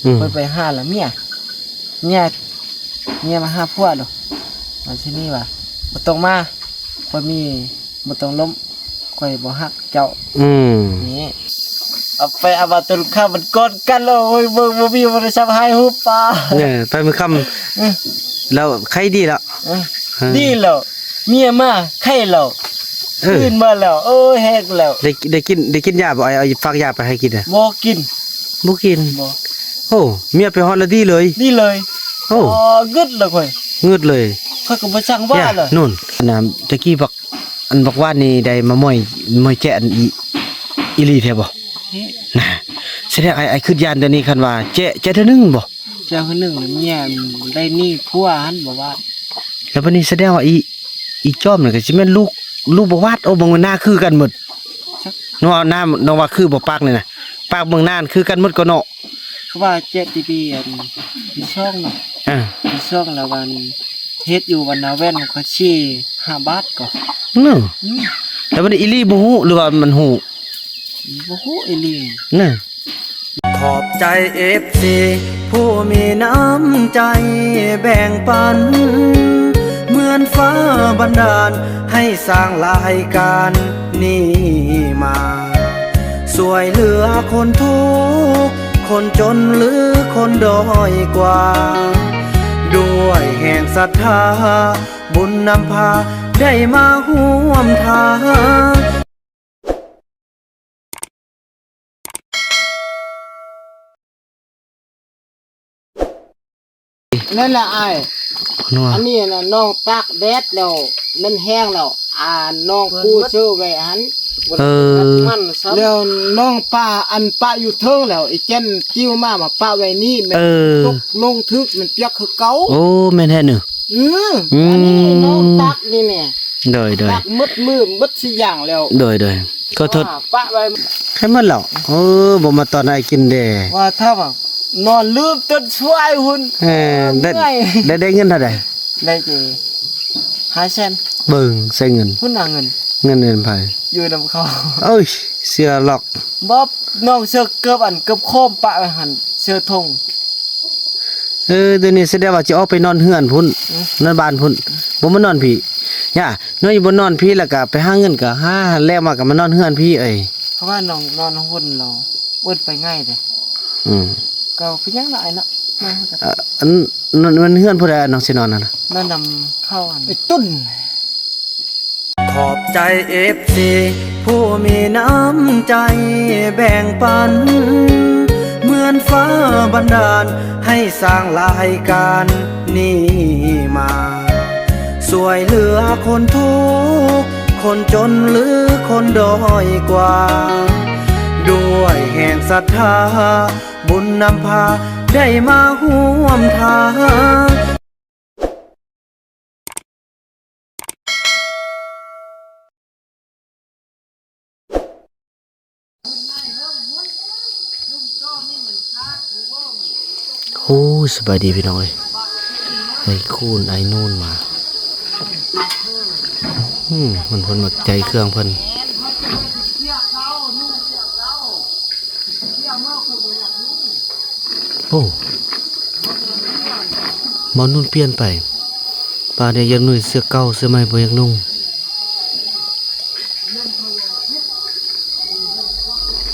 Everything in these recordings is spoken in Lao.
ອືມ ຂ້ອຍໄປຫາລະເມຍ ເມຍ ເມຍມາຫາຜົວໂລດ ມາທີ່ນີ້ວ່າ ບໍ່ຕ້ອງມາ ຂ້ອຍມີ ບໍ່ຕ້ອງລົ້ມ ຂ້ອຍບໍ່ຮັກເຈົ້າ ອືມ ນີ້ ເອົາໄປເອົາມາ ໂຕລູກຄ້າມັນກອດກັນແລ້ວ ໂອ້ຍ ເບິ່ງບໍ່ມີໂທລະສັບ ຫາຍຫູປາ ເອີ ໄປມື້ຄ່ຳ ເອີ ແລ້ວໄຄດີແລ້ວ ເອີ ເອີ ດີແລ້ວ ເມຍມາໄຄແລ້ວ ເອີ ຄືນມາແລ້ວ ໂອ້ຍ ແຮງແລ້ວ ໄດ້ ໄດ້ກິນ ໄດ້ກິນຢາບໍ່? ອ້າຍເອົາຝາກຢາໄປໃຫ້ກິນນະ ບໍ່ກິນ ບໍ່ກິນ ບໍ່ ໂອ້ ເມຍໄປຮອດແລ້ວດີເລີຍ ດີເລີຍ ໂອ້ ງຶດແລ້ວຂ້ອຍ ງຶດເລີຍ ຂ້ອຍກໍບໍ່ຊ່າງວ່າແລ້ວ ໂນ່ນ ອັນນັ້ນ ຕະກີ້ບັກ ອັນບັກຫວານນີ້ໄດ້ມາໝ້ອຍ ໝ້ອຍແຈະອັນອີ ອີ່ຫຼີແທ້ບໍ່? ນະ ສະແດງອ້າຍ ອ້າຍຄຶດຢ້ານຕົວນີ້ ຄັນວ່າແຈະ ແຈະເທື່ອໜຶ່ງບໍ່? ແຈະເທື່ອໜຶ່ງ ເມຍໄດ້ໜີຜົວຫັ້ນບໍ່ວ່າ ແລ້ວບັດນີ້ສະແດງວ່າອີ ອີຈອມນີ້ກໍຊິແມ່ນລູກ ລູກບັກຫວານ ໂອ້ ເບິ່ງໜ້າຄືກັນໝົດ ເນາະ ໜ້າ ນ້ອງວ່າຄືບໍ່ ປາກນີ້ນະ ປາກເບິ່ງໜ້າຄືກັນໝົດກໍເນາະ ເຂົາວ່າແຈະແຕ່ປີອັນ ປີສອງເນາະ ເອີ ປີສອງແລ້ວວ່າເຮັດຢູ່ວັນນາແວ່ນ ເຂົາຊິຫ້າບາດກໍ ເນາະ ອືມ ແລ້ວບັດນີ້ອີ່ຫຼີບໍ່ຮູ້ ຫຼືວ່າມັນຮູ້? ບໍ່ຮູ້ອີ່ຫຼີ ເນາະ ຂอบใจเอฟซี ผู้มีน้ำใจแบ่งปัน เหมือนฟ้าบันดาลให้สร้างรายการนี้มา ช่วยเหลือคนทุกข์คนจนหรือคนด้อยกว่า ด้วยแห่งศรัทธา บุญนำพาได้มาร่วมทาง ນັ້ນแหละอ้าย อันนี้นะน้องตากแดดแล้ว มันแห้งแล้ว อ่า น้องกู้เสื้อไว้หั้น เออ มันซะ แล้วน้องปะ อันปะอยู่เทิงแล้ว ไอ้แก่นติ้วมา มาปะไว้นี่ มัน เออ ตกลงถึก มันเปียกคือเก่า โอ้ แม่นแท้เนอะ เออ อืม อันนี้น้องตากนี่แหละ โดย โดย ตากหมดมื้อ หมดสี่อย่างแล้ว โดย โดย ขอโทษ อ่า ปะไว้ ใครหมดแล้ว เออ บ่มาตอนอ้ายกินเด้ ว่าถ้าว่านอนลืมจนช่วยหุ่น เออ ได้ เมื่อย ได้ ได้เงินเท่าใด ได้เจ ห้าแสน เบิ่งใส่เงิน พุ้นน่ะเงิน เงิน เงินไผ อยู่นำเขา เอ้ย เสื้อหลอก บ่ น้องเสื้อเกือบอันเกือบโคมปะไว้หั่น เสื้อทง เออ เดี๋ยวนี้แสดงว่าสิออกไปนอนเฮือนพุ้น อืม นอนบ้านพุ้น บ่มานอนพี้ ย่า น้อยบ่นอนพี้ แล้วก็ไปหาเงินก็หา แล้วมาก็มานอนเฮือนพี้ เอ้ย เขาว่าน้องนอนห้องพุ้น เราเอิ้นไปง่ายเด้ อืม ก็เป็นหยังน้อยเนาะ เอ่อ อันนั้นมันเฮือนผู้ใดน้องสินอนนั่นน่ะ นอนนำเขาอัน ไอ้ตุ้น ขอบใจเอฟซี ผู้มีน้ำใจแบ่งปัน เหมือนฟ้าบันดาลให้สร้างรายการนี้มา ช่วยเหลือคนทุกข์คนจนหรือคนด้อยกว่า ด้วยแห่งศรัทธา บุญนำพาได้มาร่วมทาง โอ้ สบายดีพี่น้องเอ้ย ไอ้คูนไอ้นูนมา อืม เพิ่น เพิ่นมาใจเครื่องเพิ่น โอ้ บ่าวนุ่นเปลี่ยนไป ป้าเนี่ยยังนุ่งเสื้อเก่า เสื้อใหม่บ่อยากนุ่ง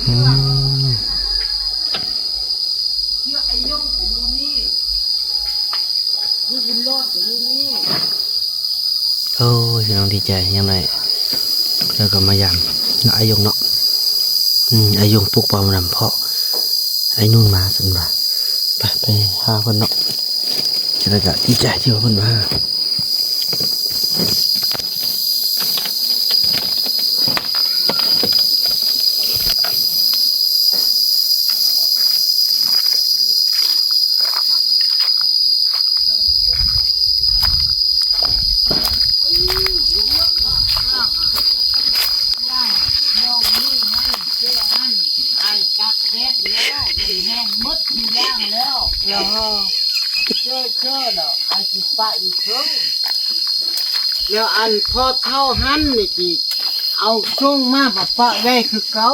อืม โอ้ย น้องดีใจ ยังไง แล้วก็มายามเนาะ อ้ายยงเนาะ อืม อ้ายยงปลุกป้ามาดำ เพราะไอ้นุ่นมา ซั่นว่า ไป ไปหาเพิ่นเนาะ แล้วก็ดีใจที่ว่าเพิ่นมาหา แล้วอันพ่อเฒ่าหั้นนี่สิเอาส่งมาปะปะไว้คือเก่า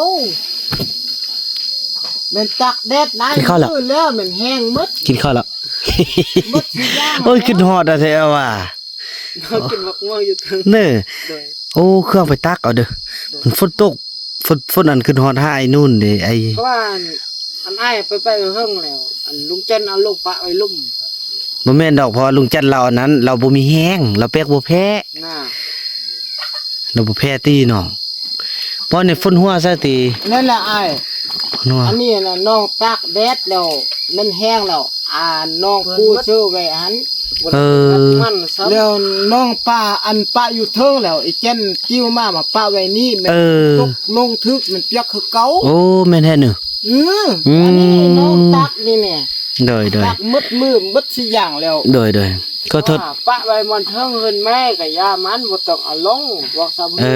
ແມ່ນຕາກແດດຫຼາຍມື້ແລ້ວ ແມ່ນແຫ້ງໝົດ ກິນເຂົ້າແລ້ວ ໝົດທຸກຢ່າງ ໂອ້ຍ ແລ້ວ ຄິດຮອດແທ້ວ່າ ກິນໝາກມ່ວງຢູ່ເທິງ ເນີ ໂດຍ ໂອ້ ເຄື່ອງໄປຕັກເອົາເດີ ໂດຍ ມັນຝົນຕົກ ຝົນ ຝົນອັນ ຄິດຮອດຫາອ້າຍນູນເດ້ ອ້າຍ ເພາະວ່າອັນ ອັນອ້າຍໄປ ໄປເຫິງແລ້ວ ອັນລຸງຈັນເອົາລົງປະໄວ້ລຸ່ມ ບໍ່ແມ່ນດອກ ເພາະວ່າລຸງຈັນລາວອັນນັ້ນ ລາວບໍ່ມີແຮງ ລາວແປກບໍ່ແພ້ ນະ ລາວບໍ່ແພ້ຕິນ້ອງ ບໍ່ນີ້ຝົນຫົວຊະຕິ ນັ້ນແຫຼະອ້າຍ ຝົນຫົວ ອັນນີ້ນະ ນ້ອງຕາກແດດແລ້ວ ມັນແຫ້ງແລ້ວ ອ່າ ນ້ອງກູ້ເຊີໄວ້ຫັ້ນ ເອີ ມັນຊ້ຳ ແລ້ວນ້ອງປະ ອັນປະຢູ່ເທິງແລ້ວ ອີ່ແກ່ນຕິວມາ ມາປະໄວ້ນີ້ ມັນ ເອີ ຕົກລົງຖືກ ມັນປຽກຄືເກົ່າ ໂອ້ ແມ່ນແທ້ເນີ ອື ອືມ ອັນນີ້ນ້ອງຕາກນີ້ແຫຼະ ໂດຍໆ ຕາກໝົດມື້ ໝົດຊິຢ່າງແລ້ວ ໂດຍໆ ຂໍໂທດ ປະໄວ້ບ່ອນເທິງເຮືອນແມ່ກໍຢ່າມັນ ບໍ່ຕ້ອງເອົາລົງ ບອກຊະ ເອີ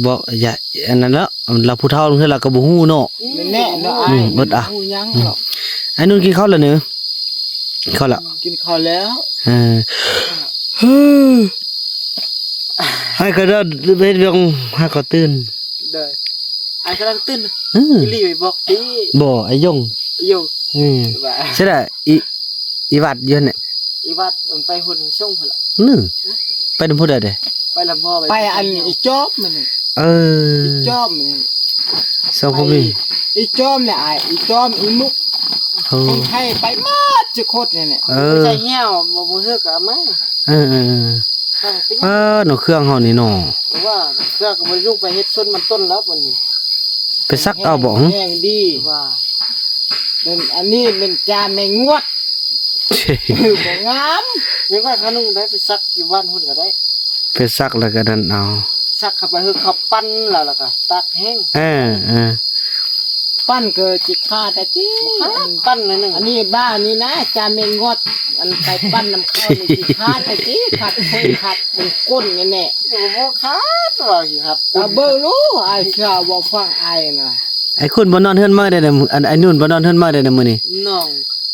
ບໍ່ ຢ່າ ອັນນັ້ນແຫຼະ ລາວຜູ້ເຖົ້າລາງເທື່ອລາວກໍບໍ່ຮູ້ເນາະ ອືມ ແນ່ເນາະ ອືມ ອ້າຍ ບໍ່ຮູ້ຫຍັງດອກ ອືມ ອ້າຍນຸ່ນກິນເຂົ້າແລ້ວເນີ ກິນເຂົ້າແລ້ວ ກິນເຂົ້າແລ້ວ ເອີ ອ້າຍກໍໄດ້ເຮັດວຽກ ຫາກໍຕື່ນ ໂດຍ ອ້າຍກຳລັງຕື່ນ ອືມ ອີ່ຫຼີໄປບອກຕິ ບໍ່ ອ້າຍຍົງ ຍົງ ອືມ ວ່າ ໃຊ່ລະ ອີ ອີວັດຢູ່ຫັ້ນແຫຼະ ອີວັດມັນໄປຫົວສົ່ງພຸ້ນລະ ອືມ ໄປນຳຜູ້ໃດເດ ໄປລຳພໍ່ ໄປອັນອີຈອມມັນນີ້ ເອີ ອີຈອມມັນນີ້ ສອງຄົນນີ້ ອີຈອມແຫຼະອ້າຍ ອີຈອມ ອີມຸກ ໂອ້ ຄົນໄທໄປໝົດ ຈັກຄົນນີ້ແຫຼະ ເອີ ໃສ່ແຫ້ວ ບໍ່ ບໍ່ເຮືອກກໍເອົາມາ ເອີໆໆ ເອີ ເນາະ ເຄື່ອງເຮົານີ້ເນາະ ວ່າເຄື່ອງກໍບໍ່ໄດ້ລົງໄປເຮັດຊົນມັນຕົ້ນແລ້ວບັດນີ້ ໄປສັກເອົາບໍ່ ຫຶ ແຮງດີວ່າ ແມ່ນ ອັນນີ້ແມ່ນຈາແມ່ງວດ ບໍ່ງາມ ແມ່ງວດຂະນຸງໄດ້ ໄປສັກຢູ່ບ້ານພຸ້ນກໍໄດ້ ໄປສັກແລ້ວກໍນັ້ນເອົາ ສັກເຂົ້າໄປ ເຮັດເຂົ້າປັ່ນແລ້ວ ແລ້ວກໍຕາກແຫ້ງ ເອີໆ ປັ່ນກໍຊິຂາດແຕ່ຕິ ບໍ່ຂາດ ອັນ ປັ່ນໜ້ອຍໜຶ່ງ ອັນນີ້ບ້ານີ້ນະ ຈາແມ່ງວດ ອັນໄປປັ່ນນຳເຂົານີ້ຊິຂາດແຕ່ຕິ ຂາດເພິ່ນຂາດເປັນກົ້ນແນ່ໆ ບໍ່ຂາດ ວ່າຊິຂາດ ເອົາເບິ່ງລູ ອ້າຍເຊື່ອບໍ່ຟັງອ້າຍນະ ໄອ້ຄຸນບໍ່ນອນເຮືອນໃໝ່ໄດ້ນະ ອັນ ໄອ້ນຸ່ນບໍ່ນອນເຮືອນໃໝ່ໄດ້ນະມື້ນີ້ ນ້ອງ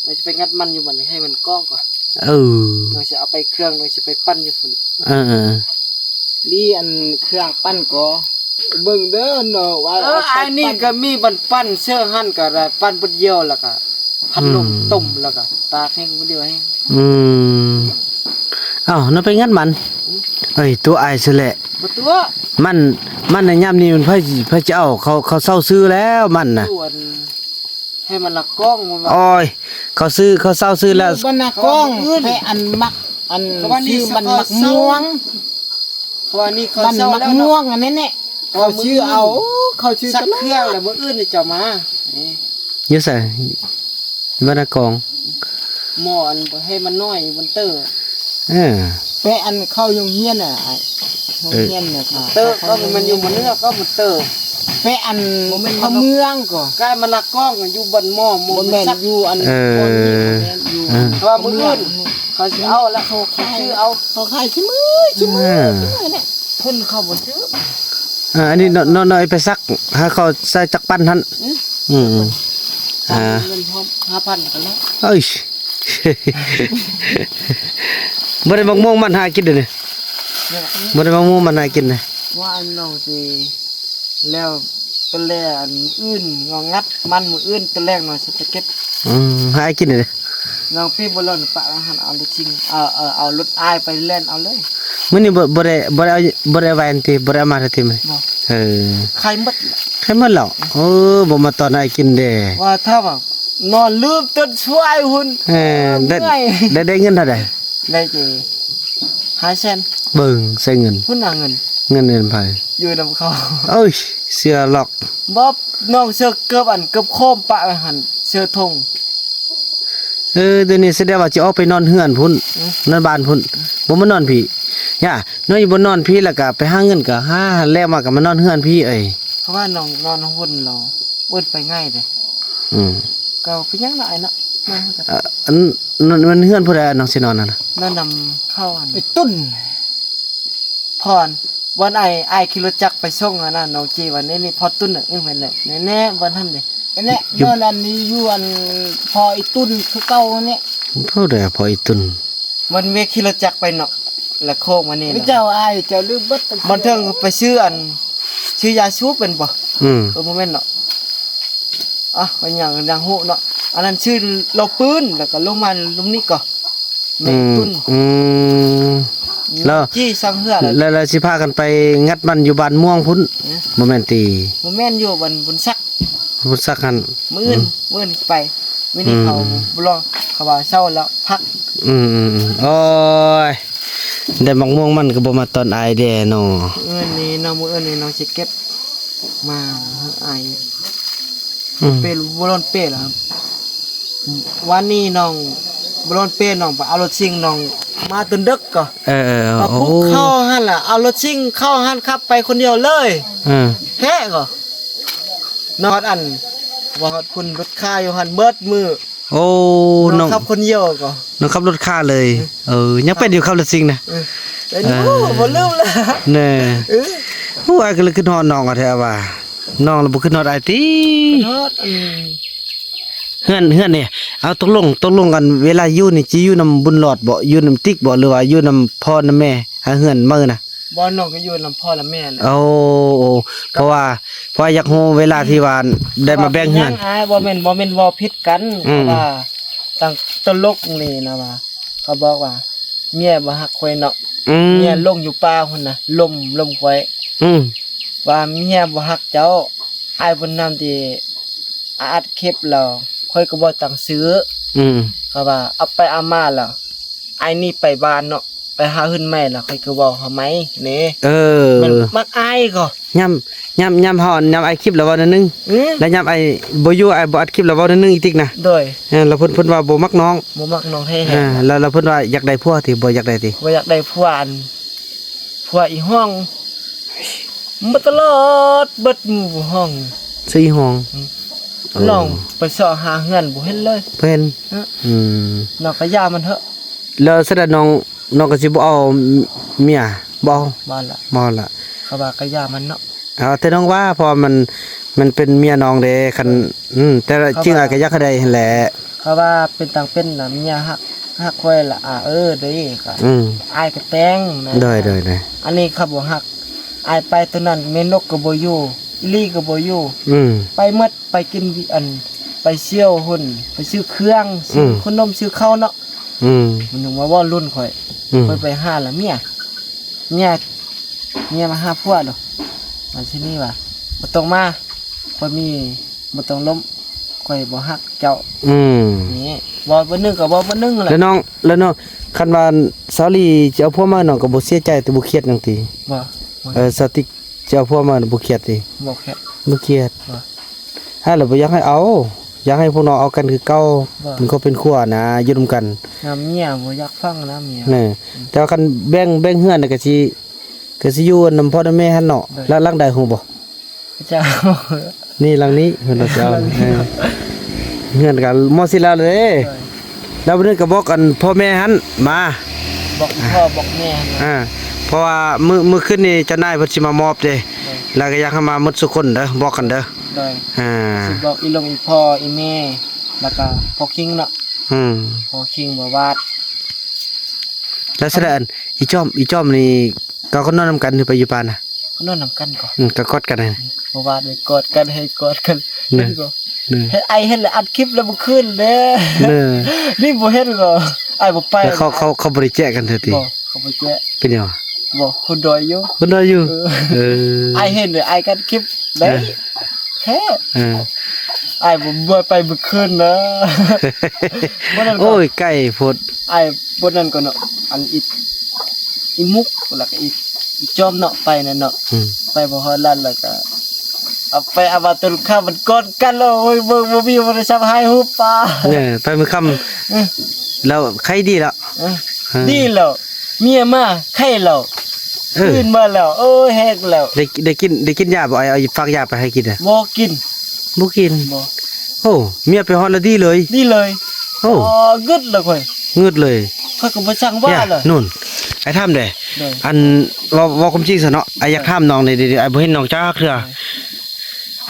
ນ້ອງຊິໄປງັດມັນຢູ່ບັດນີ້ ໃຫ້ມັນກ້ອງກ່ອນ ເອີ ນ້ອງຊິເອົາໄປເຄື່ອງ ນ້ອງຊິໄປປັ່ນຢູ່ພຸ້ນ ເອີໆ ນີ້ອັນເຄື່ອງປັ່ນກໍເບິ່ງເດີເນາະ ວ່າ ເອີ ອັນນີ້ກໍມີປັ່ນ ປັ່ນເຊື່ອຫັ້ນກໍໄດ້ປັ່ນບາດດຽວ ແລ້ວກໍພັດລົມ ອືມ ຕົ້ມ ແລ້ວກໍຕາກແຫ້ງບາດດຽວແຫ້ງ ອືມ ເອົ້າ ນ້ອງໄປງັດມັນ ອືມ ເອີຍ ຕົວອ້າຍຊະແຫຼະ ບໍ່ຕົວະ ມັນ ມັນໃນຍາມນີ້ມັນໃຜ ໃຜຈະເອົາ ເຂົາ ເຂົາເຊົາຊື້ແລ້ວມັນນະ ໃຫ້ມັນລະກ້ອງ ມັນວ່າ ໂອ້ຍ ເຂົາຊື້ ເຂົາເຊົາຊື້ແລ້ວ ມັນລະກ້ອງ ແຕ່ອັນມັກ ອັນ ເຂົາວ່ານີ້ ຊື້ມັນມັກມ່ວງ ເຂົາວ່ານີ້ເຂົາເຊົາແລ້ວເນາະ ມັກມ່ວງອັນນັ້ນແຫຼະ ເຂົາຊື້ເອົາ ເຂົາຊື້ ສັກເຄື່ອງແລ້ວມື້ອື່ນນີ້ເຈົ້າມາ ຢູ່ໃສ ບ້ານນາກອງ ໝໍອັນບໍ່ໃຫ້ມັນນ້ອຍ ມັນເຕີ ເອີ ແປະອັນເຂົ້າໂຮງຮຽນນະ ໂຮງຮຽນນະ ເຕີ ກໍມັນຢູ່ມາເນື້ອ ກໍມັນເຕີ ແປະອັນ ບໍ່ແມ່ນເຂົ້າເມືອງກໍ ກາຍມາລະກ້ອງຢູ່ບ້ານໝໍ ບໍ່ແມ່ນຢູ່ອັນ ເອີ ເພາະວ່າມື້ອື່ນເຂົາຊິເອົາລະ ເຂົາຂາຍ ຊື້ເອົາ ເຂົາຂາຍຊຸມື້ ຊຸມື້ ເອີ ຊຸມື້ແຫຼະ ຄົນເຂົາບໍ່ຊື້ ເອີ ອັນນີ້ນ້ອງ ນ້ອງໄປສັກ ຫາເຂົາໃສ່ຈັກປັ່ນຫັ້ນ ອືມ ອືມ ອ່າ ເງິນພ້ອມ ຫ້າພັນ ກັນແລ້ວ ເອີຍ ບໍ່ໄດ້ໝາກມ່ວງມັນຫາກິນເດ້ນີ້ ບໍ່ໄດ້ໝາກມ່ວງມັນຫາກິນເດ້ ວ່າອັນນ້ອງຊິແລ້ວ ໄປແລ່ອັນອື່ນ ງອງງັດມັນມື້ອື່ນ ຕອນແລງນ້ອງຊິໄປເກັບ ອືມ ຫາກິນເດ້ ນ້ອງປີບໍ່ລ້ອນປະຫັ້ນ ເອົາໄດ້ຈິງ ເອົາ ເອົາ ເອົາລົດອ້າຍໄປແລ່ນເອົາເລີຍ ມື້ນີ້ບໍ່ ບໍ່ໄດ້ ບໍ່ໄດ້ເອົາ ບໍ່ໄດ້ເອົາໄວ້ຫັ້ນຕິ ບໍ່ໄດ້ເອົາມາແທ້ຕິມື້ນີ້ ບໍ່ ເອີ ຂາຍໝົດ ຂາຍໝົດແລ້ວ ເອີ ບໍ່ມາຕອນໃຫ້ກິນເດ້ ວ່າຖ້າວ່ານອນລືມຈົນສວຍພຸ້ນ ເອີ ໄດ້ ໄດ້ ໄດ້ເງິນເທົ່າໃດ ໄດ້ເຈ ຫ້າແສນ ເບິ່ງໃສ່ເງິນ ພຸ້ນນະເງິນ ເງິນເດືອນໃຜ ຢູ່ນຳເຂົາ ເອີຍ ເຊື່ອຫຼອກ ບໍ່ ນ້ອງເສື້ອເກີບ ອັນເກີບໂຄມປະໄວ້ຫັ້ນ ເສື້ອຖົງ ເອີ ດຽວນີ້ສະແດງວ່າຈະອອກໄປນອນເຮືອນພຸ້ນ ອືມ ນອນບ້ານພຸ້ນ ບໍ່ມານອນພີ້ ຢ່າ ນ້ອຍບໍ່ນອນພີ້ ແລ້ວກະໄປຫາເງິນກະຫາ ແລ້ວມາກະມານອນເຮືອນພີ້ເອີຍ ເພາະວ່ານ້ອງນອນຫົນລາວ ເອີ້ນໄປງ່າຍເດ້ ອືມ ກໍເປັນຫຍັງລະອ້າຍເນາະ ເອີ ອັນ ມັນເຮືອນຜູ້ໃດນ້ອງຊິນອນຫັ້ນນະ ນອນນຳເຂົາຫັ້ນ ໄອ້ຕຸ້ນ ພອນ ວັນອ້າຍ ອ້າຍຂີ່ລົດຈັກໄປສົ່ງຫັ້ນນະ ນ້ອງຈີວ່າ ນີ້ໆ ພໍ່ຕຸ້ນນະ ເອີ ແມ່ນແຫຼະ ແນ່ໆ ບ່ອນຫັ້ນເດ້ ແນ່ໆ ຢູ່ ຍ້ອນອັນນີ້ຢູ່ອັນພໍ່ອີຕຸນຄືເກົ່າແນ່ ຜູ້ໃດພໍ່ອີຕຸນ ມັນເວຍຂີ່ລົດຈັກໄປເນາະ ແລ້ວໂຄ້ງມານີ້ນະ ເຈົ້າອ້າຍ ເຈົ້າລືມເບິດ ມັນເຖິງໄປຊື້ອັນ ຊື້ຢາສູບແມ່ນບໍ່? ອືມ ເອີ ບໍ່ແມ່ນເນາະ ອ່ະ ກໍຍັງ ຍັງຮູ້ເນາະ ອັນນັ້ນຊື່ລາວປືນ ແລ້ວກໍລົງມາລຸ່ມນີ້ກໍ ແມ່ນ ອືມ ຕຸນ ອືມ ແລ້ວ ຈີ່ສ້າງເຮືອ ແລ້ວ ແລ້ວ ແລ້ວຊິພາກັນໄປງັດມັນຢູ່ບ້ານມ່ວງພຸ້ນ ເອີ ບໍ່ແມ່ນຕິ? ບໍ່ແມ່ນ ຢູ່ບ້ານບຸນສັກ ບຸນສັກຫັ້ນ ມື້ອື່ນ ອືມ ມື້ອື່ນຊິໄປ ມື້ນີ້ ອືມ ເຂົາບໍ່ລອ ເຂົາວ່າເຊົາແລ້ວພັກ ອືມໆໆ ໂອ້ຍ ໄດ້ໝາກມ່ວງມັນກໍບໍ່ມາຕອນອ້າຍແດ່ເນາະ ມື້ອື່ນນີ້ນ້ອງ ມື້ອື່ນນີ້ນ້ອງຊິເກັບ ມາໃຫ້ອ້າຍ ອືມ ເປ ບໍ່ລ້ອນເປລະ ວານນີ້ນ້ອງບໍ່ລ້ອນເປ ນ້ອງໄປເອົາລົດຊິງນ້ອງມາຕົນເດິກກໍ ເອີໆ ມາປຸກ ໂອ້ ເຂົ້າຫັ້ນລະ ເອົາລົດຊິງເຂົ້າຫັ້ນ ຂັບໄປຄົນດຽວເລີຍ ເອີ ແທ້ກໍ ນອນອັນ ວ່າຮອດພຸ້ນລົດຄາຢູ່ຫັ້ນເບິດມື້ ໂອ້ ນ້ອງ ນ້ອງຂັບຄົນດຽວກໍ ນ້ອງຂັບລົດຄາເລີຍ ເອີ ຍັງເປັນຢູ່ຂັບລົດຊິງນະ ເອີ ເປັນຢູ່ ເອີ ບໍ່ລືມລະ ແນ່ ເອີ ໂອ້ ອ້າຍກໍເລີຍຄິດຮອດນ້ອງແທ້ວ່າ ນ້ອງລະບໍ່ຄິດຮອດອ້າຍຕິ? ຄິດຮອດ ອັນ ເຮືອນ ເຮືອນນີ້ ເອົາ ຕົກລົງ ຕົກລົງກັນ ເວລາຢູ່ນີ້ ຊິຢູ່ນຳບຸນຫຼອດບໍ່? ຢູ່ນຳຕິກບໍ່? ຫຼືວ່າຢູ່ນຳພໍ່ນຳແມ່? ຫາເຮືອນໃໝ່ນະ? ບໍ່ ນ້ອງກໍຢູ່ນຳພໍ່ນຳແມ່ແຫຼະ ໂອ້ ເພາະວ່າ ເພາະວ່າຢາກຮູ້ເວລາທີ່ວ່າໄດ້ມາແບ່ງເຮືອນ ຍັງອ້າຍ ບໍ່ແມ່ນ ບໍ່ແມ່ນເວົ້າຜິດກັນ ອືມ ເພາະວ່າຕັ້ງ ຕົກລົງນີ້ນະວ່າ ເຂົາບອກວ່າ ເມຍບໍ່ຮັກຂ້ອຍເນາະ ອືມ ເມຍລົງຢູ່ປ່າພຸ້ນນະ ລົມ ລົມຂ້ອຍ ອືມ ວ່າເມຍບໍ່ຮັກເຈົ້າ ອ້າຍບຸນນຳທີ່ອັດຄລິບແລ້ວ ຂ້ອຍກໍບໍ່ຕັ້ງຊື່ ອືມ ເຂົາວ່າເອົາໄປເອົາມາແລ້ວ ອ້າຍໜີໄປບ້ານເນາະ ໄປຫາເຮືອນໃໝ່ແລ້ວ ຂ້ອຍກໍເວົ້າຫາໃໝ່ເດ້ ເອີ ມັນມັກອ້າຍກໍ ຍາມ ຍາມ ຍາມເຮົາ ຍາມອ້າຍຄລິບແລ້ວເວົ້າໜ້ອຍໜຶ່ງ ອືມ ແລ້ວຍາມອ້າຍບໍ່ຢູ່ ອ້າຍບໍ່ອັດຄລິບແລ້ວເວົ້າໜ້ອຍໜຶ່ງອີກຕິກນະ ໂດຍ ເອີ ແລ້ວເພິ່ນ ເພິ່ນວ່າບໍ່ມັກນ້ອງ ບໍ່ມັກນ້ອງແທ້ໆ ເອີ ແລ້ວ ແລ້ວເພິ່ນວ່າຢາກໄດ້ຜົວຕິ ບໍ່ຢາກໄດ້ຕິ? ບໍ່ຢາກໄດ້ຜົວ ອັນ ຜົວອີ່ຫ້ອງ ມາຕະຫຼອດ ເບິດໝູ່ຫ້ອງ ຊື່ອີ່ຫ້ອງ ອືມ ໂອ້ ນ້ອງໄປຊອກຫາເຮືອນບໍ່ເຫັນເລີຍ ບໍ່ເຫັນ ເອີ ອືມ ນ້ອງກໍຢ່າມັນເຖາະ ແລ້ວສະນັ້ນນ້ອງ ນ້ອງກໍຊິບໍ່ເອົາເມຍ ບໍ່ເອົາ ບໍ່ລະ ບໍ່ລະ ເຂົາວ່າກໍຢ່າມັນເນາະ ເອົາແຕ່ນ້ອງວ່າ ເພາະວ່າມັນ ມັນເປັນເມຍນ້ອງເດ້ ຄັນ ເອີ ອືມ ແຕ່ຈິງອ້າຍກໍຢາກໃຫ້ໄດ້ຫັ້ນແຫຼະ ເຂົາວ່າເປັນຕາງເປັນນະ ເມຍຮັກ ຮັກຂ້ອຍລະ ອາ ເອີ ເດ້ ກໍ ອືມ ອ້າຍກໍແຕ່ງນະ ໂດຍໆໆ ອັນນີ້ເຂົາບໍ່ຮັກ ອ້າຍໄປຕົວນັ້ນ ແມ່ນົກກໍບໍ່ຢູ່ ອີ່ຫຼີກໍບໍ່ຢູ່ ອືມ ໄປໝົດ ໄປກິນ ອັນ ໄປສ່ຽວພຸ້ນ ໄປຊື້ເຄື່ອງ ຊື້ ອືມ ຂະໜົມ ຊື້ເຂົ້າເນາະ ອືມ ມັນຍັງມາເວົ້າລຸ້ນຂ້ອຍ ອືມ ຂ້ອຍໄປຫາລະເມຍ ເມຍ ເມຍມາຫາຜົວໂລດ ມາທີ່ນີ້ວ່າ ບໍ່ຕ້ອງມາ ຂ້ອຍມີ ບໍ່ຕ້ອງລົມ ຂ້ອຍບໍ່ຮັກເຈົ້າ ອືມ ນີ້ ເວົ້າເບິດໜຶ່ງກໍເວົ້າເບິດໜຶ່ງແຫຼະ ແລ້ວນ້ອງ ແລ້ວນ້ອງ ຄັນວ່າສາວຫຼີຈະເອົາຜົວໃໝ່ ນ້ອງກໍບໍ່ເສຍໃຈ ແຕ່ບໍ່ຄຽດຫຍັງຕິ? ບໍ່ ບໍ່ ເອີ ສາວຕິກຈະເອົາຜົວໃໝ່ ບໍ່ຄຽດຕິ? ບໍ່ຄຽດ ບໍ່ຄຽດ ບໍ່ ຫັ້ນລະບໍ່ຢາກໃຫ້ເອົາ ຢາກໃຫ້ພວກນ້ອງເອົາກັນຄືເກົ່າ ບໍ່ ເປັນຄອບເປັນຄົວນະ ຢູ່ນຳກັນ ນຳເມຍບໍ່ຢາກຟັງນະເມຍ ແນ່ ອືມ ແຕ່ວ່າຄັນແບ່ງ ແບ່ງເຮືອນນະ ກໍຊິ ກໍຊິຢູ່ນຳພໍ່ນຳແມ່ຫັ້ນເນາະ ໂດຍ ແລ້ວຫຼັງໃດຮູ້ບໍ່? ເຈົ້າ ນີ້ຫຼັງນີ້ເພິ່ນວ່າເຈົ້າ ເອີ ເຮືອນກໍມໍຊິແລ້ວເດ້ ໂດຍ ແລ້ວມື້ນີ້ກໍບອກອັນພໍ່ແມ່ຫັ້ນມາ ບອກພໍ່ບອກແມ່ຫັ້ນ ອ່າ ເພາະວ່າມື້ ມື້ຄືນນີ້ເຈົ້ານາຍເພິ່ນຊິມາມອບເດ້ ໂດຍ ແລ້ວກໍຢາກໃຫ້ມາໝົດສູ່ຄົນເດີ ບອກກັນເດີ ໂດຍ ອ່າ ຊິບອກອີ່ຫຼົງອີ່ພໍ່ອີ່ແມ່ ແລ້ວກໍພໍ່ຄິງເນາະ ອືມ ພໍ່ຄິງ ບໍ່ວາດ ແລ້ວສະນັ້ນ ອີ່ຈອມ ອີ່ຈອມນີ້ ເຂົາກໍນອນນຳກັນ ຫຼືໄປຢູ່ປ່ານະ? ກໍນອນນຳກັນກໍ ອືມ ກໍກອດກັນຫັ້ນ ບໍ່ວ່າໄດ້ກອດກັນ ໃຫ້ກອດກັນ ເນາະ ເຫັນກໍ ເນາະ ໃຫ້ອ້າຍເຫັນແລ້ວອັດຄລິບແລ້ວບໍ່ຄືນເດ້ ເນາະ ນີ້ບໍ່ເຫັນກໍ ອ້າຍບໍ່ໄປ ແລ້ວເຂົາ ເຂົາ ເຂົາບໍ່ໄດ້ແຈະກັນເທື່ອຕິ? ບໍ່ ເຂົາບໍ່ແຈະ ເປັນຫຍັງວະ? ບໍ່ ຄົນດອຍຢູ່ ຄົນດອຍຢູ່ ເອີ ເອີ ເອີ ອ້າຍເຫັນແລ້ວອ້າຍອັດຄລິບໄດ້ ເອີ ແທ້ ເອີ ອ້າຍບໍ່ ບໍ່ໄປມື້ຄືນນະ ບໍ່ນັ້ນກໍ ໂອ້ຍ ໃກ້ໂພດ ອ້າຍບໍ່ນັ້ນກໍເນາະ ອັນອີກ ອີ່ມຸກ ແລ້ວກໍອີກ ອີ່ຈອມເນາະ ໄປນັ້ນເນາະ ອືມ ໄປບໍ່ຮອດລານ ແລ້ວກໍເອົາໄປເອົາມາ ຕົນຄ່ຳມັນກອດກັນແລ້ວ ໂອ້ຍ ເບິ່ງບໍ່ມີໂທລະສັບ ຖ່າຍຮູບປາ ເອີ ໄປມື້ຄ່ຳ ເອີ ແລ້ວໄຄດີແລ້ວ ເອີ ເອີ ດີແລ້ວ ເມຍມາໄຄແລ້ວ ເອີ ຄືນມາແລ້ວ ໂອ້ຍ ແຮງແລ້ວ ໄດ້ ໄດ້ກິນ ໄດ້ກິນຢາບໍ່? ອ້າຍເອົາຝາກຢາໄປໃຫ້ກິນນະ ບໍ່ກິນ ບໍ່ກິນ ບໍ່ ໂອ້ ເມຍໄປຮອດແລ້ວດີເລີຍ ດີເລີຍ ໂອ້ ງຶດເລີຍຂ້ອຍ ງຶດເລີຍ ຂ້ອຍກໍບໍ່ຊ່າງວ່າເລີຍ ເນຍ ນູ່ນ ອ້າຍຖາມແດ່ ໂດຍ ອັນ ເວົ້າ ເວົ້າຄວາມຈິງຊະເນາະ ອ້າຍຢາກຖາມນ້ອງນີ້ ດຽວນີ້ອ້າຍບໍ່ເຫັນນ້ອງຈັກເທື່ອ ໂດຍ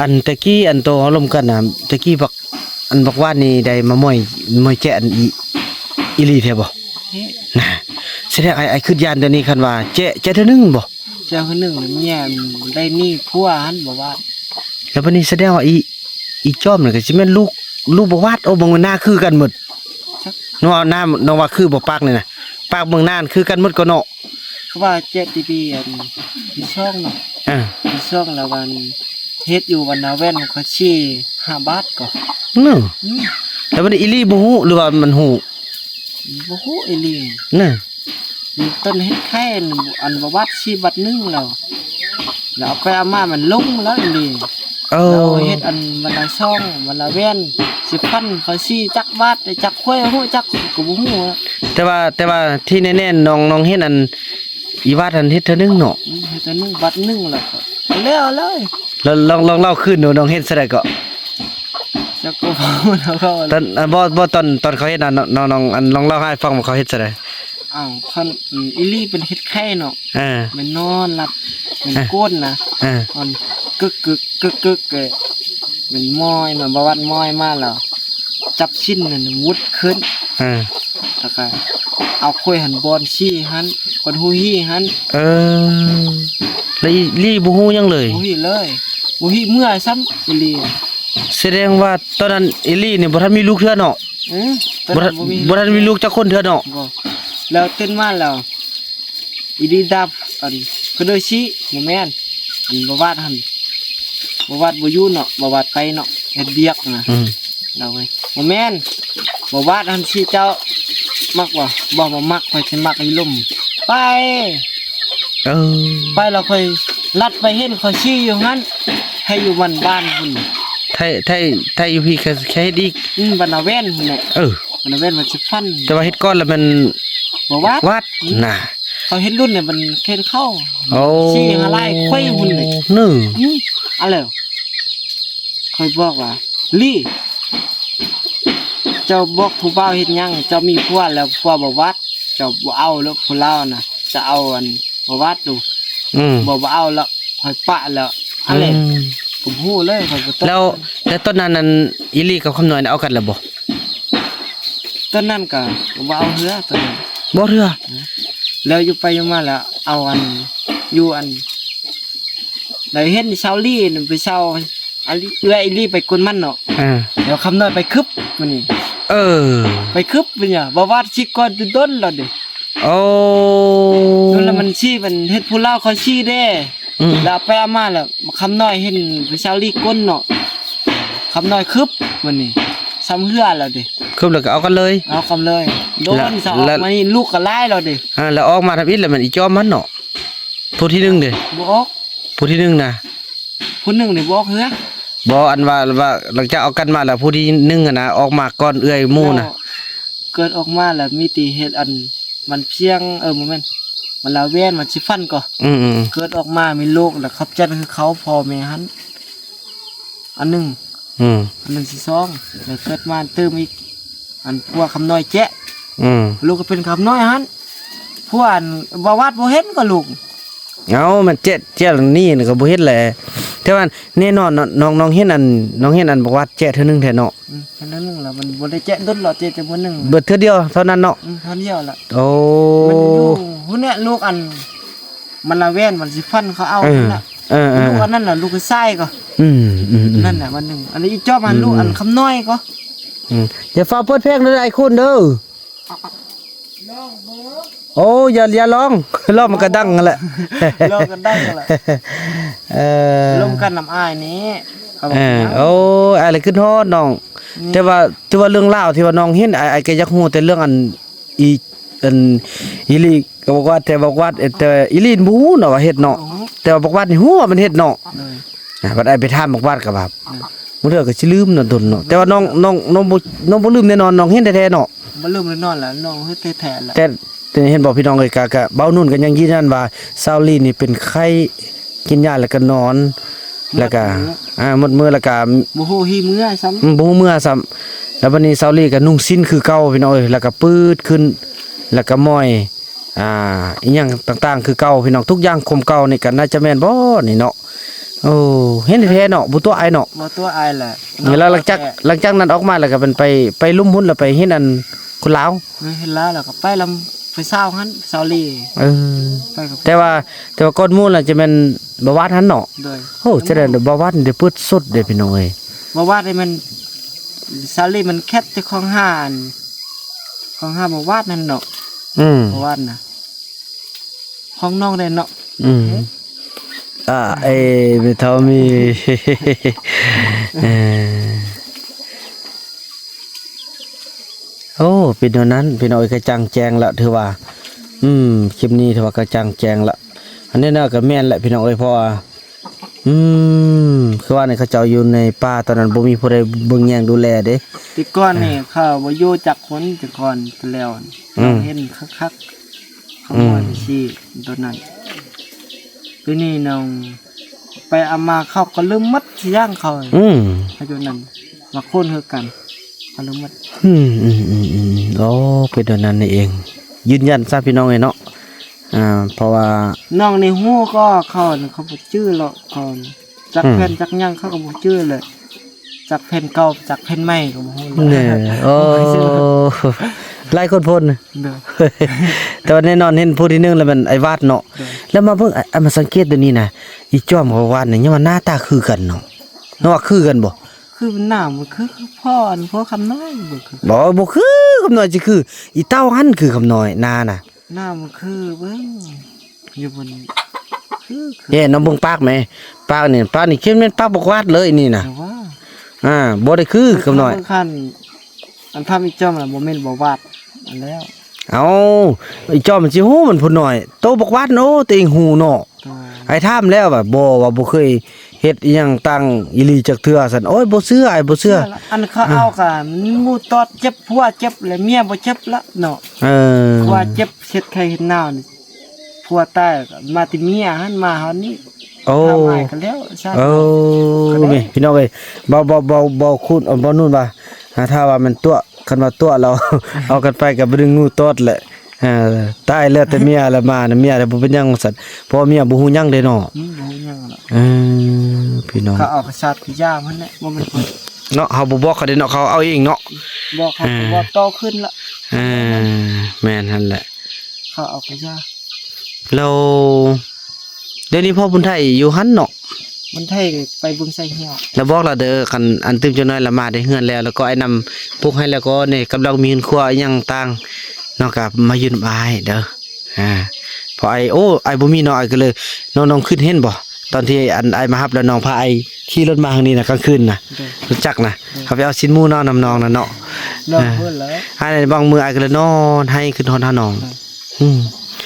ອັນແຕ່ກີ້ ອັນໂຕເຮົາລົມກັນນະ ແຕ່ກີ້ບັກ ອັນບັກຫວານນີ້ໄດ້ມາໝອຍ ໝອຍແຈະອັນອີ່ ອີ່ຫຼີແທ້ບໍ່? ເອີ ນະ ສະແດງອ້າຍ ອ້າຍຄຶດຢ້ານດຽວນີ້ ຄັນວ່າແຈະ ແຈະເທື່ອໜຶ່ງບໍ່? ແຈະເທື່ອໜຶ່ງ ເມຍໄດ້ໜີຜົວຫັ້ນ ບໍ່ວ່າ ແລ້ວບັດນີ້ສະແດງວ່າອີ່ ອີຈອມນີ້ກໍຊິແມ່ນລູກ ລູກບໍ່ວາດ. ໂອ້ ເບິ່ງໜ້າຄືກັນໝົດ ເນາະ. ໜ້ານ້ອງວ່າຄືບໍ່ ປາກນີ້ນະ ປາກເບິ່ງໜ້າຄືກັນໝົດກໍເນາະ. ຄືວ່າເຈັດປີອັນທີສອງເນາະ ອ່າ ທີສອງລະວັນເຮັດຢູ່ວັນນາແວ່ນ ເຂົາຊີ້ຫ້າບາດກໍ ເນາະ. ອືມ ແລ້ວບັດນີ້ອີ່ຫຼີບໍ່ຮູ້ ຫຼືວ່າມັນຮູ້? ບໍ່ຮູ້ອີ່ຫຼີ ເນາະ. ມັນຕົ້ນເຮັດໄຂ່ ອັນ ອັນບໍ່ວາດຊີ້ບາດໜຶ່ງແລ້ວ ແລ້ວເອົາໄປເອົາມາມັນລົງແລ້ວອີ່ຫຼີ. ເອີ ແລ້ວເຮັດອັນວັນລະສອງ ວັນລະແວ່ນ ຊິພັນເຂົາຊີ້ຈັກບາດ ຈັກຄວາຍ ຮູ້ຈັກ ກໍບໍ່ຮູ້. ແຕ່ວ່າ ແຕ່ວ່າທີ່ແນ່ໆ ນ້ອງ ນ້ອງເຫັນອັນ ອີວາດຫັ້ນເຮັດເທື່ອໜຶ່ງເນາະ. ອືມ ເຮັດເທື່ອໜຶ່ງບາດໜຶ່ງແລ້ວກໍແລ້ວເລີຍ. ລອງ ລອງ ລອງເລົ່າຄືນດູ ນ້ອງເຮັດຈັ່ງໃດເກາະ? ຈັກກໍເວົ້າແລ້ວເຂົາ ຕອນ ອັນ ບໍ່ ບໍ່ ຕອນ ຕອນເຂົາເຮັດນັ້ນ ນ້ອງ ນ້ອງ ອັນ ລອງເລົ່າໃຫ້ຟັງວ່າເຂົາເຮັດຈັ່ງໃດ? ອ້າວ ຄັນ ອືມ ອີ່ຫຼີເພິ່ນເຮັດໄຂ່ເນາະ ເອີ ແມ່ນນອນຫຼັບ ແມ່ນ ເອີ ໂກນນະ ເອີ ມັນກຶກໆ ກຶກໆ ເອີ ແມ່ນມອຍ ມາ ບໍ່ວາດມອຍມາແລ້ວ ຈັບຊີ້ນນັ້ນວຸດຂຶ້ນ ເອີ ແລ້ວກະເອົາຂ້ອຍຫັ້ນບ່ອນຊີ້ຫັ້ນ ບ່ອນຫູຫີຫັ້ນ. ເອີ ແລ້ວອີ່ຫຼີບໍ່ຮູ້ຫຍັງເລີຍ? ບໍ່ຮູ້ເລີຍ ບໍ່ຮູ້ເມື່ອຊ້ຳອີ່ຫຼີ. ສະແດງວ່າຕອນນັ້ນອີ່ຫຼີນີ້ບໍ່ທັນມີລູກເທື່ອເນາະ? ເອີ ບໍ່ທັນ ບໍ່ທັນມີລູກຈັກຄົນເທື່ອເນາະ? ບໍ່. ແລ້ວຕື່ນມາແລ້ວ ອີ່ຫຼີດັບ ອັນ ເພິ່ນເດີຊີ້ ບໍ່ແມ່ນ ອັນ ບໍ່ວາດຫັ້ນ ບໍ່ວາດບໍ່ຢູ່ເນາະ ບໍ່ວາດໄປເນາະ ເຮັດວຽກນະ. ອືມ ລາວເອີຍ ບໍ່ແມ່ນ ບໍ່ວາດຫັ້ນຊີ້ເຈົ້າ ມັກບໍ່? ບໍ່ ບໍ່ມັກ ຂ້ອຍຊິມັກຢູ່ລົມ ໄປ ເອີ ໄປແລ້ວຂ້ອຍລັດໄປເຫັນເຂົາຊີ້ຢູ່ຫັ້ນ ໃຫ້ຢູ່ບ້ານ ບ້ານພຸ້ນ ໄທ ໄທ ໄທຢູ່ພີ້ ແຄ່ ແຄ່ເຮັດອີກ ອືມ ບ້ານນາແວ່ນພຸ້ນແຫຼະ. ເອີ ບ້ານນາແວ່ນມັນຊິພັນ ແຕ່ວ່າເຮັດກ່ອນລະແມ່ນບໍ່ວາດ ວາດ ອືມ ນະ ເຂົາເຮັດລຸ້ນນີ້ມັນເຫັນເຂົາ ໂອ້ ຊີ້ຫາລາຍຄວາຍພຸ້ນເດ້ ເນາະ. ອືມ ອັນແລ້ວ ຂ້ອຍບອກວ່າ ລີ ເຈົ້າບອກຜູ້ບ່າວເຮັດຫຍັງ? ເຈົ້າມີຜົວແລ້ວ ຜົວບໍ່ວາດ ເຈົ້າບໍ່ເອົາແລ້ວຜູ້ລາວນະ ຈະເອົາອັນບໍ່ວາດດູ ອືມ ບໍ່ ບໍ່ເອົາແລ້ວ ຂ້ອຍປະແລ້ວ ອັນແຫຼະ ອືມ ກໍບໍ່ຮູ້ເລີຍ ຂ້ອຍບໍ່ຕົກ. ແລ້ວ ແລ້ວຕອນນັ້ນ ອັນ ອີ່ຫຼີກັບຄຳນ້ອຍເອົາກັນແລ້ວບໍ່? ຕອນນັ້ນກໍບໍ່ເອົາເທື່ອ ຕອນນັ້ນບໍ່ເທື່ອ ແລ້ວຢູ່ໄປຢູ່ມາແລ້ວເອົາອັນ ຢູ່ອັນ ໄດ້ເຫັນຊາວລີນັ້ນໄປເຊົ່າ ອັນເອື້ອຍອີ່ຫຼີໄປກົນມັນເນາະ ອ່າ ແລ້ວຄຳນ້ອຍໄປຄຶບມື້ນີ້ ເອີ ໄປຄຶບເປັນຫຍັງ ບໍ່ວາດຊິກ່ອນດົນໆແລ້ວເດ້. ໂອ້ ໂດນລະມັນຊີ້ ມັນເຮັດຜູ້ລາວເຂົາຊີ້ເດ້ ອືມ ແລ້ວເອົາໄປເອົາມາແລ້ວ ຄຳນ້ອຍເຫັນຜູ້ສາວລີກົນເນາະ ຄຳນ້ອຍຄຶບມື້ນີ້ ຊ້ຳເຮືອແລ້ວເດ້ ຄຶບແລ້ວກໍເອົາກັນເລີຍ ເອົາກັນເລີຍ ໂດນສາວອອກມານີ້ ລູກກໍຫຼາຍແລ້ວເດ້. ອ່າ ແລ້ວອອກມາທຳອິດແລ້ວແມ່ນອີຈອມມັນເນາະ ຜູ້ທີໜຶ່ງເດ້ ບໍ່ອອກ ຜູ້ທີໜຶ່ງນະ ຜູ້ໜຶ່ງນີ້ບໍ່ອອກເຮືອ ບໍ່ ອັນວ່າ ວ່າຫຼັງຈາກອອກກັນມາແລ້ວ ຜູ້ທີໜຶ່ງຫັ້ນນະ ອອກມາກ່ອນເອື້ອຍໝູ່ນະ ເກີດອອກມາແລ້ວມີແຕ່ເຮັດອັນ ມັນພຽງ ເອີ ບໍ່ແມ່ນ ມັນລາວແວ່ນ ມັນຊິຟັນກໍ ອືມໆ ເກີດອອກມາມີລູກ ແລ້ວຂັບຈັນຄືເຂົາພໍ່ແມ່ຫັ້ນ ອັນໜຶ່ງ ອືມ ອັນໜຶ່ງຊິສອງ ແລ້ວເກີດມາຕື່ມອີກ ອັນພວກຄຳນ້ອຍແຈະ ອືມ ລູກກໍເປັນຄຳນ້ອຍຫັ້ນ ພວກອັນບໍ່ວາດບໍ່ເຫັນກໍລູກ ເອົ້າ ມັນແຈະ ແຈະນີ້ກໍບໍ່ເຫັນແຫຼະ ແຕ່ວ່າແນ່ນອນເນາະ ນ້ອງ ນ້ອງເຫັນອັນ ນ້ອງເຫັນອັນບັກວາດແຈະເທື່ອໜຶ່ງແທ້ເນາະ ອືມ ເທື່ອໜຶ່ງລະ ມັນບໍ່ໄດ້ແຈະດົນລະ ແຈະແຕ່ມື້ໜຶ່ງ ເບິດເທື່ອດຽວເທົ່ານັ້ນເນາະ ອືມ ເທື່ອດຽວລະ ໂອ້ ມັນຢູ່ ພຸ້ນແຫຼະ ລູກອັນ ມັນລະແວ່ນ ມັນຊິຟັນເຂົາເອົາ ເອີ ນັ້ນນະ ເອີໆ ລູກອັນນັ້ນນະ ລູກຊາຍກໍ ອືມໆໆ ນັ້ນນະ ວັນໜຶ່ງ ອັນນີ້ອີຈອມ ອືມໆ ອັນລູກອັນຄຳນ້ອຍກໍ ອືມ ຢ່າຟ້າວເປີດເພງເດີອ້າຍຄຸນເດີ ໂອ້ ຢ່າ ຢ່າລອງ ລອງມັນກໍດັງຫັ້ນແຫຼະ ລອງກໍດັງຫັ້ນແຫຼະ ເອີ ລົມກັນນຳອ້າຍນີ້ ເອີ ໂອ້ ອ້າຍລະຄຶດຮອດນ້ອງ ແຕ່ວ່າ ແຕ່ວ່າເລື່ອງລາວທີ່ວ່ານ້ອງເຫັນ ອ້າຍ ອ້າຍກໍຢາກຮູ້ແຕ່ເລື່ອງອັນ ອີ ອັນ ອີລີກໍບອກວ່າ ແຕ່ບອກວ່າ ແຕ່ອີລີບໍ່ຮູ້ເນາະວ່າເຮັດເນາະ ແຕ່ວ່າບອກວ່ານີ້ຮູ້ວ່າມັນເຮັດເນາະ ອ່າ ບັດອ້າຍໄປຖາມບັກວາດກໍວ່າ ບາງເທື່ອກໍຊິລືມເນາະ ດົນເນາະ ແຕ່ວ່ານ້ອງ ນ້ອງ ນ້ອງບໍ່ ນ້ອງບໍ່ລືມແນ່ນອນ ນ້ອງເຫັນແທ້ໆເນາະ ບໍ່ລືມແນ່ນອນລະ ນ້ອງເຮັດແທ້ໆລະ ແຕ່ ແຕ່ເຫັນບໍ່ພີ່ນ້ອງເອີຍ ກະ ກະເບົານຸ່ນກໍຍັງຢືນຢັນວ່າ ຊາວລີນີ້ເປັນໄຂ້ ກິນຢາແລ້ວກໍນອນ ແລ້ວກໍ ໝົດມື້ ອ່າ ໝົດມື້ ແລ້ວກໍ ບໍ່ຮູ້ຮີເມືອຊ້ຳ ອືມ ບໍ່ຮູ້ເມືອຊ້ຳ ແລ້ວບັດນີ້ຊາວລີກໍນຸ່ງສິ້ນຄືເກົ່າພີ່ນ້ອງເອີຍ ແລ້ວກໍປືດຂຶ້ນ ແລ້ວກໍໝອຍ ອ່າ ອີ່ຫຍັງຕ່າງໆຄືເກົ່າພີ່ນ້ອງ ທຸກຢ່າງຄົມເກົ່ານີ້ກໍໜ້າຈະແມ່ນບໍ່ນີ້ເນາະ ໂອ້ ເຫັນແທ້ໆເນາະ ບໍ່ຕົວະອ້າຍເນາະ ບໍ່ຕົວະອ້າຍແຫຼະ ແລ້ວຫຼັງຈາກ ຫຼັງຈາກນັ້ນອອກມາແລ້ວກໍເປັນໄປ ໄປລຸ່ມພຸ້ນ ແລ້ວໄປເຫັນອັນຄົນລາວ ເຫັນລາວແລ້ວກໍໄປນຳຜູ້ສາວຫັ້ນ ສາວລີ ເອີ ໄປກັບ ແຕ່ວ່າ ແຕ່ວ່າກ່ອນໝູ່ລະຈະແມ່ນບ່າວວາດຫັ້ນເນາະ ໂດຍ ໂອ້ ສະແດງວ່າບ່າວວາດນີ້ໄດ້ເປີດສົດເດ້ພີ່ນ້ອງເອີຍ ບໍ່ວາດນີ້ມັນ ສາລີມັນແຄັດແຕ່ຂອງຫ້າອັນ ຂອງຫ້າບໍ່ວາດນັ້ນເນາະ. ອືມ ບໍ່ວາດນະ ຂອງນ້ອງໄດ້ເນາະ. ອືມ ເອີ ອ່າ ເອີ ແມ່ເຖົ້າມີ ເອີ ໂອ້ ເປັນແນວນັ້ນ ພີ່ນ້ອງເອີຍ ກະຈ່າງແຈ້ງລະ ຖືວ່າ ອືມ ຄລິບນີ້ຖືວ່າກະຈ່າງແຈ້ງລະ. ອັນນີ້ນະ ກະແມ່ນແຫຼະ ພີ່ນ້ອງເອີຍ ເພາະວ່າ ອືມ ຄືວ່ານີ້ ເຂົາເຈົ້າຢູ່ໃນປ່າ ຕອນນັ້ນບໍ່ມີຜູ້ໃດເບິ່ງແຍງດູແລເດ້. ແຕ່ກ່ອນນີ້ ອ່າ ເຂົາບໍ່ຢູ່ຈັກຄົນ ແຕ່ກ່ອນ ແຕ່ແລ້ວ ອືມ ເຮົາເຫັນຄັກໆ ຂະໂມຍ ອືມ ຊີ້ ຕອນນັ້ນ. ດຽວນີ້ນ້ອງໄປເອົາມາ ເຂົາກໍລືມໝົດ ຊິຢ່າງເຂົາ ອືມ ເຂົາຢູ່ນັ້ນ ມາຄົນຄືກັນ ເຂົາລືມໝົດ. ອືມ ໂອ້ ເປັນແນວນັ້ນນີ້ເອງ ຢືນຢັນຊະ ພີ່ນ້ອງເອີຍເນາະ. ອ່າ ເພາະວ່ານ້ອງນີ້ຮູ້ກໍ ເຂົາ ເຂົາບໍ່ຈື່ຫຼອກ ເຂົາຈັກ ອືມ ແຜ່ນຈັກຫຍັງ ເຂົາກໍບໍ່ຈື່ເລີຍ ຈັກແຜ່ນເກົ່າ ຈັກແຜ່ນໃໝ່ກໍບໍ່ຮູ້ເລີຍ. ໂອ້ ຫຼາຍຄົນພົ້ນ ໂດຍ ແຕ່ວ່າແນ່ນອນເຫັນຜູ້ທີໜຶ່ງແລ້ວແມ່ນອ້າຍວາດເນາະ. ໂດຍ ແລ້ວມາເບິ່ງ ອ້າຍ ອ້າຍມາສັງເກດຕົວນີ້ນະ ອີຈອມກັບວາດນີ້ ຍັງວ່າໜ້າຕາຄືກັນເນາະ ຍັງວ່າຄືກັນບໍ່? ຄືໜ້າມັນຄື ຄືພໍ່ ອັນ ພໍ່ຄຳນ້ອຍ ບໍ່ຄື ບໍ່ ບໍ່ຄືຄຳນ້ອຍ ຊິຄືອີເຕົ້າຫັ້ນ ຄືຄຳນ້ອຍ ໜ້ານະ. ໜ້າມັນຄືເບິ່ງຢູ່ບົນ ຄື ຄື ເອີ ນ້ອງເບິ່ງປາກແມ ປາກນີ້ ປາກນີ້ຄືແມ່ນປາກບັກວາດເລີຍນີ້ນະ. ແຕ່ວ່າ ອ່າ ບໍ່ໄດ້ຄືຄຳນ້ອຍ ເບິ່ງຄັນ ອັນທຳອີຈອມນະ ບໍ່ແມ່ນບໍ່ວາດ ອັນແລ້ວ ເອົ້າ ອີຈອມມັນຊິຮູ້ ມັນຜູ້ນ້ອຍ ໂຕບັກວາດ ໂອ້ ຕົວເອງຮູ້ເນາະ. ໂດຍ ອ້າຍຖາມແລ້ວວ່າ ບໍ່ ວ່າບໍ່ເຄີຍເຮັດອີ່ຫຍັງຕ່າງອີ່ຫຼີຈັກເທື່ອຊັ້ນ. ໂອ້ຍ ບໍ່ເຊື່ອ ອ້າຍບໍ່ເຊື່ອ. ເຊື່ອລະ ອັນເຂົາເອົາກະ ອືມ ໝູຕອດເຈັບ ຜົວເຈັບ ແລະເມຍບໍ່ເຈັບລະເນາະ. ເອີ ຜົວເຈັບ ເຮັດໄຂ້ເຮັດໜາວນີ້ ຜົວຕາຍ ມາແຕ່ເມຍຫັ້ນ ມາເຮົານີ້. ໂອ້ ທຳອາຍກັນແລ້ວຊັ້ນ. ໂອ້ ແມ່ພີ່ນ້ອງເອີຍ ເບົາ ເບົາ ເບົາ ເບົາຄູນ ເອີ ເບົານູນວ່າ ຖ້າວ່າແມ່ນຕົວະ ຄັນວ່າຕົວະແລ້ວ ເອົາກັນໄປກໍບໍ່ດຶງງູຕອດແຫຼະ. ອ່າ ຕາຍແລ້ວແຕ່ເມຍລະມານະ ເມຍລະບໍ່ເປັນຫຍັງວ່າຊັ້ນ ເພາະວ່າເມຍບໍ່ຮູ້ຫຍັງເດ້ເນາະ. ອືມ ບໍ່ຮູ້ຫຍັງລະ. ເອີ ພີ່ນ້ອງ ເຂົາເອົາກະຊາດກະຢາມັນແຫຼະ ບໍ່ແມ່ນເນາະ ເຮົາບໍ່ບອກເຂົາເດ້ເນາະ ເຂົາເອົາເອງເນາະ. ບອກເຂົາ ເອີ ບອກຕໍ່ຂຶ້ນລະ. ເອີ ແມ່ນຫັ້ນແຫຼະ ເຂົາເອົາກະຢາ. ແລ້ວ ດຽວນີ້ພໍ່ບຸນໄທຢູ່ຫັ້ນເນາະ ບຸນໄທໄປບຶງໄຊແຫ້ວ. ແລ້ວບອກລະເດີ ຄັນອັນຕື່ມຈັກໜ້ອຍລະມາໄດ້ເຮືອນແລ້ວ ແລ້ວກໍອ້າຍນຳປຸກໃຫ້ແລ້ວກໍນີ້ ກຳລັງມີເຮືອນຄົວອີ່ຫຍັງຕ່າງເນາະ ກໍມາຢູ່ນຳອ້າຍເດີ. ອ່າ ເພາະອ້າຍ ໂອ້ ອ້າຍບໍ່ມີເນາະ ອ້າຍກໍເລີຍ ນ້ອງ ນ້ອງຄິດເຫັນບໍ່ ຕອນທີ່ອັນອ້າຍມາຮັບແລ້ວ ນ້ອງພາອ້າຍຂີ່ລົດມາທາງນີ້ນະ ກາງຄືນນະ. ໂດຍ ລົດຈັກນະ. ໂດຍ ເຮົາໄປເອົາຊີ້ນໝູນອນນຳນ້ອງນະເນາະ. ເນາະ ອ່າ ເພິ່ນລະ ອັນນັ້ນບາງມື້ອ້າຍກໍເລີຍນອນໄຫ້ ຄຶດຮອດຫານ້ອງ. ໂດຍ ອືມ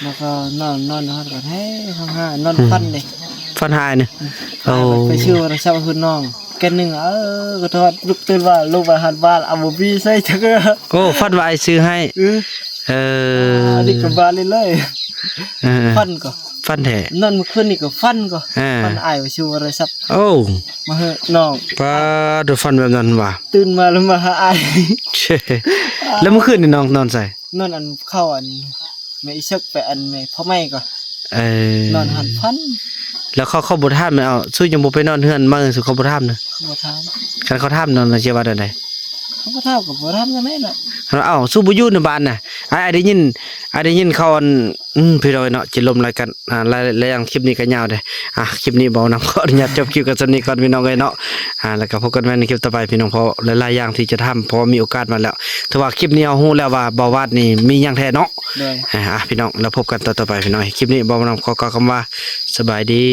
ແລ້ວກໍນອນ ນອນ ນອນກໍໃຫ້ຮ້ອງໄຫ້ ນອນ ອືມ ຝັນເດ້ ຝັນຮ້າຍນີ້. ອືມ ໂອ້ ໄປຊື້ໂທລະສັບໃຫ້ເພິ່ນນ້ອງແກ່ນໜຶ່ງ ເອີ ກໍທອດ ລຸກຕື່ນມາ ລົງມາຫາບ້ານ ເອົາບໍ່ມີໃຊ້ຈັກເທື່ອ. ໂອ້ ຝັນວ່າອ້າຍຊື້ໃຫ້. ເອີ ເອີ ອັນນີ້ກໍບານເລີຍ ເອີ ຝັນກໍຝັນແທ້ ນອນມື້ຄືນນີ້ກໍຝັນກໍ ອ່າ ຝັນອ້າຍວ່າຊື້ໂທລະສັບ ໂອ້ ມາໃຫ້ນ້ອງ. ປາດ ຝັນແບບນັ້ນຫວາ? ຕື່ນມາແລ້ວມາຫາອ້າຍ. ແລ້ວມື້ຄືນນີ້ນ້ອງນອນໃສ? ນອນອັນເຂົາອັນແມ່ອີເສິກໄປອັນແມ່ພໍ່ໃໝ່ກໍ ເອີ ນອນຫັ້ນຝັນ. ແລ້ວເຂົາ ເຂົາບໍ່ຖາມແມ່ນ ເອົາ ສູຍັງບໍ່ໄປນອນເຮືອນໃໝ່ ສູເຂົາບໍ່ຖາມນະ? ບໍ່ຖາມ. ຄັນເຂົາຖາມນ້ອງ ນ້ອງຊິວ່າແນວໃດ? ເຂົາບໍ່ຖາມກໍບໍ່ຖາມຈັ່ງໃດລະ. ເອົາ ສູບໍ່ຢູ່ໃນບ້ານນະ? ອ້າຍ ອ້າຍໄດ້ຍິນ ອ້າຍໄດ້ຍິນເຂົາອັນ ອືມ ພີ່ນ້ອງເອີຍເນາະ ຈະລົມລາຍການ ອ່າ ລາຍ ລາຍຢ່າງ ຄລິບນີ້ກໍຍາວເດ້. ອ່າ ຄລິບນີ້ເບົານຳຂໍອະນຸຍາດຈົບຄລິບກັນສ່ຳນີ້ກ່ອນ ພີ່ນ້ອງເອີຍເນາະ. ອ່າ ແລ້ວກໍພົບກັນໃໝ່ໃນຄລິບຕໍ່ໄປ ພີ່ນ້ອງ ເພາະຫຼາຍໆຢ່າງທີ່ຈະຖາມ ເພາະວ່າມີໂອກາດມາແລ້ວ ຖືວ່າຄລິບນີ້ເຮົາຮູ້ແລ້ວວ່າເບົາວາດນີ້ມີຫຍັງແທ້ເນາະ. ໂດຍ ອ່າ ພີ່ນ້ອງ ແລ້ວພົບກັນຕອນຕໍ່ໄປ ພີ່ນ້ອງ. ຄລິບນີ້ເບົານຳຂໍກ່າວຄຳວ່າ ສະບາຍດີ.